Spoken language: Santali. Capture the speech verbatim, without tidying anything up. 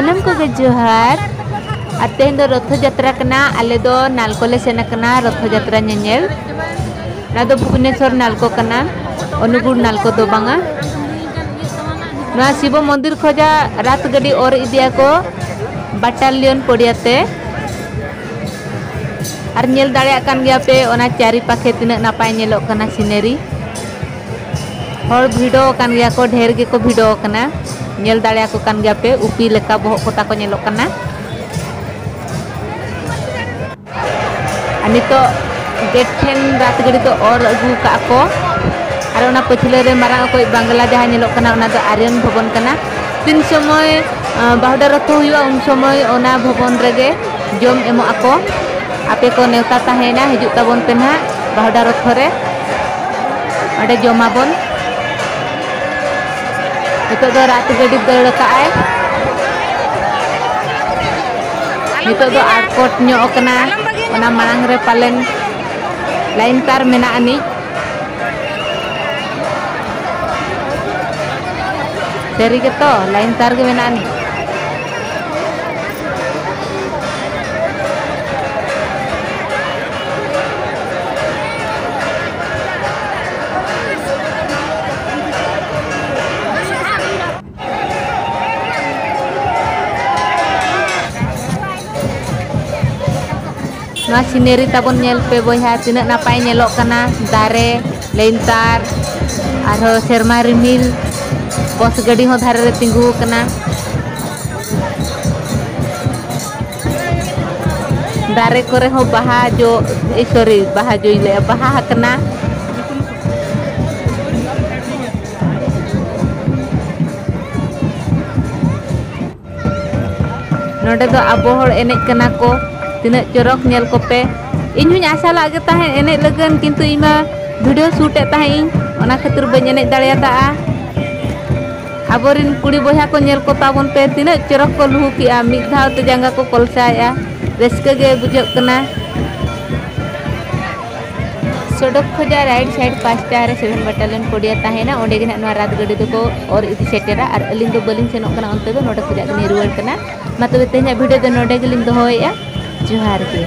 ᱥᱟᱱᱟᱢ ᱠᱚᱜᱮ ᱡᱚᱦᱟᱨ᱾ ᱟᱨ ᱛᱮᱦᱮᱧ ᱫᱚ ᱨᱚᱛᱷᱚ ᱡᱟᱛᱨᱟ ᱠᱟᱱᱟ᱾ ᱟᱞᱮ ᱫᱚ ᱱᱟᱞᱠᱳ ᱞᱮ ᱥᱮᱱ ᱟᱠᱟᱱᱟ ᱨᱚᱛᱷᱚ ᱡᱟᱛᱨᱟ ᱧᱮᱧᱮᱞ᱾ ᱚᱱᱟ ᱫᱚ ᱵᱷᱩᱵᱽᱱᱮᱥᱚᱨ ᱱᱟᱞᱠᱳ ᱠᱟᱱᱟ, ᱚᱱᱩᱜᱩᱲ ᱱᱟᱞᱠᱳ ᱫᱚ ᱵᱟᱝᱟ᱾ ᱱᱚᱣᱟ ᱥᱤᱵᱚ ᱢᱚᱱᱫᱤᱨ ᱠᱷᱚᱡᱟᱜ ᱨᱟᱛ ᱜᱟᱹᱰᱤ ᱚᱨ ᱤᱫᱤᱭᱟᱠᱚ ᱵᱟᱴᱟᱞᱤᱭᱚᱱ ᱯᱚᱲᱤᱭᱟ ᱛᱮ᱾ ᱟᱨ ᱧᱮᱞ ᱫᱟᱲᱮᱭᱟᱜ ᱠᱟᱱ ᱜᱮᱭᱟ ᱯᱮ ᱚᱱᱟ ᱪᱟᱨᱤ ᱯᱟᱠᱷᱮ ᱛᱤᱱᱟᱹᱜ ᱱᱟᱯᱟᱭ ᱧᱮᱞᱚᱜ ᱠᱟᱱᱟ ᱥᱤᱱᱟᱨᱤ᱾ ᱦᱚᱲ ᱵᱷᱤᱲᱚ ᱟᱠᱟᱱ ᱜᱮᱭᱟ ᱠᱚ, ᱰᱷᱮᱨ ᱜᱮᱠᱚ ᱵᱷᱤᱲᱚ ᱟᱠᱟᱱᱟ᱾ ᱧᱮᱞ ᱫᱟᱲᱮᱭᱟᱠᱚ ᱠᱟᱱ ᱜᱮᱭᱟ ᱯᱮ, ᱩᱯᱤ ᱞᱮᱠᱟ ᱵᱚᱦᱚᱜ ᱠᱚ ᱛᱟᱠᱚ ᱧᱮᱞᱚᱜ ᱠᱟᱱᱟ᱾ ᱟᱨ ᱱᱤᱛᱚᱜ ᱜᱮᱴ ᱴᱷᱮᱱ ᱨᱟᱛ ᱜᱟᱹᱰᱤ ᱫᱚ ᱚᱨ ᱟᱹᱜᱩ ᱠᱟᱜᱼᱟ ᱠᱚ᱾ ᱟᱨ ᱚᱱᱟ ᱯᱟᱹᱪᱷᱞᱟᱹ ᱨᱮ ᱢᱟᱨᱟᱝ ᱚᱠᱚᱡ ᱵᱟᱝᱞᱟ ᱡᱟᱦᱟᱸ ᱧᱮᱞᱚᱜ ᱠᱟᱱᱟ, ᱚᱱᱟ ᱫᱚ ᱟᱨᱭᱟᱱ ᱵᱷᱚᱵᱚᱱ ᱠᱟᱱᱟ᱾ ᱛᱤᱱ ᱥᱚᱢᱚᱭ, ᱟᱸ, ᱵᱟᱦᱩᱰᱟ ᱨᱚᱛᱷᱚ ᱦᱩᱭᱩᱜᱼᱟ, ᱩᱱ ᱥᱚᱢᱚᱭ ᱚᱱᱟ ᱵᱷᱚᱵᱚᱱ ᱨᱮᱜᱮ ᱡᱚᱢ ᱮᱢᱚᱜ ᱟᱠᱚ᱾ ᱟᱯᱮ ᱠᱚ ᱱᱮᱣᱛᱟ ᱛᱟᱦᱮᱸᱭᱮᱱᱟ, ᱦᱤᱡᱩᱜ ᱛᱟᱵᱚᱱ ᱯᱮ ᱱᱟᱦᱟᱜ ᱵᱟᱦᱩᱰᱟ ᱨᱚᱛᱷᱚ ᱨᱮ, ᱚᱸᱰᱮ ᱡᱚᱢᱟᱵᱚᱱ᱾ ᱱᱤᱛᱚᱜ ᱫᱚ ᱨᱟᱛ ᱜᱟᱹᱰᱤ ᱫᱟᱹᱲ ᱠᱟᱜᱼᱟᱭ᱾ ᱱᱤᱛᱚᱜ ᱫᱚ ᱟᱲᱠᱚᱴ ᱧᱚᱜ ᱠᱟᱱᱟ, ᱚᱱᱟ ᱢᱟᱲᱟᱝ ᱨᱮ ᱯᱟᱞᱮᱱ ᱞᱟᱭᱤᱱ ᱛᱟᱨ ᱢᱮᱱᱟᱜ ᱟᱹᱱᱤᱡ᱾ ᱥᱟᱹᱨᱤ ᱜᱮᱛᱚ, ᱞᱟᱭᱤᱱ ᱛᱟᱨ ᱜᱮ ᱢᱮᱱᱟᱜ ᱟᱹᱱᱤᱡ᱾ ᱱᱚᱣᱟ ᱥᱤᱱᱮᱨᱤ ᱛᱟᱵᱚᱱ ᱧᱮᱞ ᱯᱮ ᱵᱚᱭᱦᱟ, ᱛᱤᱱᱟᱹᱜ ᱱᱟᱯᱟᱭ ᱧᱮᱞᱚᱜ ᱠᱟᱱᱟ᱾ ᱫᱟᱨᱮ, ᱞᱮᱱᱛᱟᱨ, ᱟᱨᱦᱚᱸ ᱥᱮᱨᱢᱟ ᱨᱤᱢᱤᱞ, ᱵᱚᱥ ᱜᱟᱹᱰᱤ ᱦᱚᱸ ᱫᱷᱟᱨᱮ ᱨᱮ ᱛᱤᱸᱜᱩ ᱟᱠᱟᱱᱟ᱾ ᱫᱟᱨᱮ ᱠᱚᱨᱮ ᱦᱚᱸ ᱵᱟᱦᱟ ᱡᱚ, ᱮ, ᱥᱚᱨᱤ, ᱵᱟᱦᱟ ᱡᱚᱧ ᱞᱟᱹᱭᱟ, ᱵᱟᱦᱟ ᱟᱠᱟᱱᱟ᱾ ᱱᱚᱰᱮ ᱫᱚ ᱟᱵᱚ ᱦᱚᱲ ᱮᱱᱮᱡ ᱠᱟᱱᱟ ᱠᱚ, ᱛᱤᱱᱟᱹᱜ ᱪᱚᱨᱚᱠ ᱧᱮᱞ ᱠᱚᱯᱮ᱾ ᱤᱧ ᱦᱚᱸᱧ ᱟᱥᱟ ᱞᱟᱜ ᱜᱮ ᱛᱟᱦᱮᱸᱫ ᱮᱱᱮᱡ ᱞᱟᱹᱜᱤᱫ, ᱠᱤᱱᱛᱩ ᱤᱧ ᱢᱟ video shoot ᱮᱫ ᱛᱟᱦᱮᱸᱫ ᱤᱧ, ᱚᱱᱟ ᱠᱷᱟᱹᱛᱤᱨ ᱵᱟᱹᱧ ᱮᱱᱮᱡ ᱫᱟᱲᱮᱭᱟᱫᱟ᱾ ᱟᱵᱚᱨᱮᱱ ᱠᱩᱲᱤ ᱵᱚᱭᱦᱟ ᱠᱚ ᱧᱮᱞ ᱠᱚ ᱛᱟᱵᱚᱱ ᱯᱮ, ᱛᱤᱱᱟᱹᱜ ᱪᱚᱨᱚᱠ ᱠᱚ ᱞᱩᱦᱩᱠᱮᱜᱼᱟ, ᱢᱤᱫ ᱫᱷᱟᱣ ᱛᱮ ᱡᱟᱸᱜᱟ ᱠᱚ ᱠᱚᱞᱥᱟᱭᱮᱜᱼᱟ, ᱨᱟᱹᱥᱠᱟᱹ ᱜᱮ ᱵᱩᱡᱷᱟᱹᱜ ᱠᱟᱱᱟ᱾ ᱥᱚᱲᱚᱠ ᱠᱷᱚᱱᱟᱜ ᱨᱟᱭᱤᱴ ᱥᱟᱭᱤᱰ ᱯᱟᱥᱴᱟ ᱨᱮ ᱥᱮᱵᱷᱮᱱ ᱵᱟᱴᱟᱞᱤᱭᱚᱱ ᱯᱚᱲᱤᱭᱟ ᱛᱟᱦᱮᱱᱟ᱾ ᱚᱸᱰᱮ ᱜᱮ ᱱᱟᱦᱟᱜ ᱱᱚᱣᱟ ᱨᱟᱛ ᱜᱟᱹᱰᱤ ᱫᱚᱠᱚ ᱚᱨ ᱤᱫᱤ ᱥᱮᱴᱮᱨᱟ᱾ ᱟᱨ ᱟᱹᱞᱤᱧ ᱫᱚ ᱵᱟᱹᱞᱤᱧ ᱥᱮᱱᱚᱜ ᱠᱟᱱᱟ ᱚᱱᱛᱮ ᱫᱚ, ᱱᱚᱰᱮ ᱠᱷᱚᱱᱟᱜ ᱜᱮᱞᱤᱧ ᱨᱩᱣᱟᱹᱲ ᱠᱟᱱᱟ᱾ ᱢᱟ ᱛᱚᱵᱮ, ᱛᱮᱦᱮᱧᱟᱜ ᱵᱷᱤᱰᱤᱭᱳ ᱫᱚ ᱱᱚᱰᱮ ᱜᱮᱞᱤᱧ ᱫᱚᱦᱚᱭᱮᱫᱼᱟ᱾ ᱡᱚᱦᱟᱨ ᱜᱮ᱾